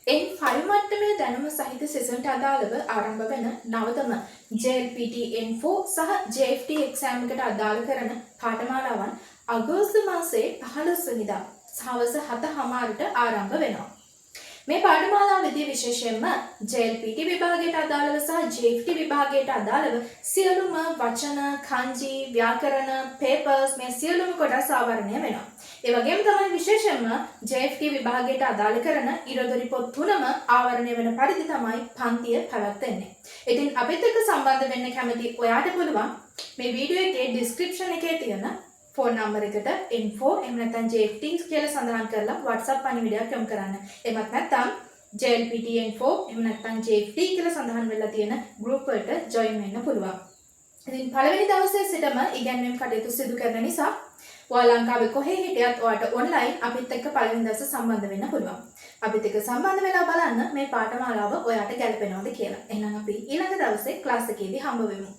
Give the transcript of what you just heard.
N5 මට්ටමේ දැනුම සහිත සිසුන්ට අදාළව ආරම්භ වෙන නවතම JLPT N4 සහ JFT exam එකට අදාළ කරන පාඨමාලාවන් අගෝස්තු මාසයේ 15 වෙනිදා හවස 7:30ට ආරම්භ වෙනවා. මේ පාඨමාලාවේදී විශේෂයෙන්ම JLPT විභාගයට අදාළව සහ JFT විභාගයට අදාළව සියලුම වචන, කංජි, ව්‍යාකරණ, පේපර්ස් මේ සියලුම කොටස් ආවරණය වෙනවා. ඒ වගේම තමයි විශේෂයෙන්ම JFT විභාගයට අදාළ කරන ඉරදොරි පොත් තුනම ආවරණය වෙන පරිදි තමයි පන්තිය පැවැත්වෙන්නේ. ඉතින් අපිත් එක්ක සම්බන්ධ වෙන්න කැමති ඔයාට පුළුවන් මේ වීඩියෝ එකේ ඩිස්ක්‍රිප්ෂන් එකේ තියෙන ෆෝන් නම්බර් එකට N4 එහෙම නැත්නම් JFT කියලා සඳහන් කරලා WhatsApp පණිවිඩයක් යොමු කරන්න. එහෙමත් නැත්නම් JLPT N4 එහෙම නැත්නම් JFT කියලා සඳහන් වෙලා තියෙන ගෲප් වලට ජොයින් වෙන්න පුළුවන්. ඉතින් පළවෙනි දවසේ සිටම ඉගැන්වීම් කටයුතු සිදු කරන නිසා ඔයා ලංකාවේ කොහේ හිටියත් ඔයාට ඔන්ලයින් අපිත් එක්ක පළවෙනි දවසේ සම්බන්ධ වෙන්න පුළුවන්. අපිත් එක්ක සම්බන්ධ වෙලා බලන්න මේ පාඨමාලාව ඔයාට ගැලපෙනවද කියලා. එහෙනම් අපි ඊළඟ දවසේ ක්ලාස් එකේදී හම්බ වෙමු.